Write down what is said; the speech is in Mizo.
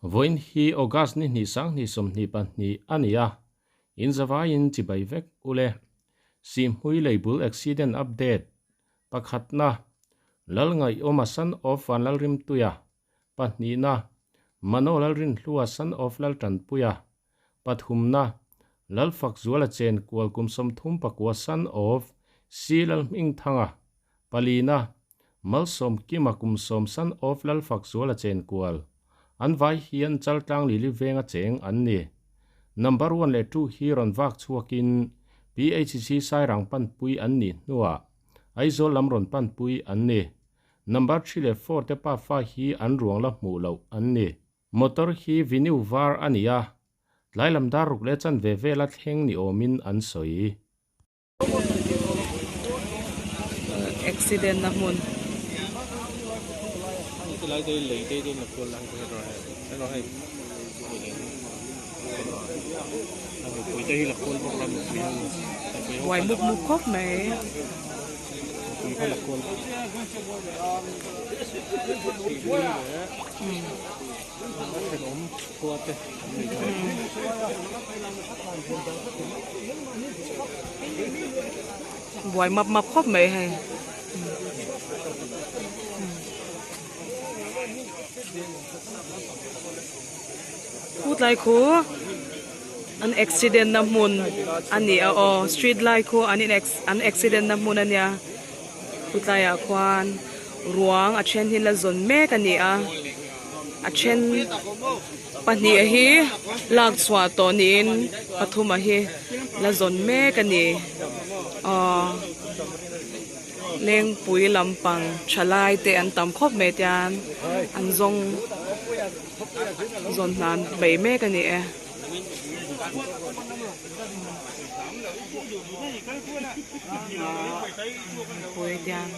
Vawiin hi August ni hnih sanghnih 22 a ni a, in zavaiin chibai vek ule. Sihhmui leibul accident update pakhatna, Lalngaiawma son of Vanlalrimtuia, pahnihna, Mano Lalrinhlua son of Laltanpuia, pathumna, Lalfakzuala Chenkual kum 39 son of C Lalhmingthanga, palina, Malsawmkima kum 10 son of Lalfakzuala Chenkual. An vai hian Chaltlang Lili venga cheng an ni. Number one leh two hi rawn vak chhuakin PHC Sairang panpui an nih hnuah Aizawl lam rawn panpui an ni. Number three leh four te pafa hi an ruang la hmuh loh an ni. Motor hi Venue var a ni a, tlai lam dar ruk leh chanve vela thleng ni awmin an sawi. Accident na hmun. Buai mup mup khawp mai. Buai map map khawp mai hei. Khutlai khu an accident na hmun a ni a aw street lai khu an in an accident na hmun a nia khutlai ah khuan ruang a then hi la zawn mek a ni a a then pahnih hi lak chhuah tawh niin pathum a hi la zawn mek a ni aw lengpui lampang thalai te an tam khawp mai tian an zawng zawn hnan bei mek a ni e. Pui tian.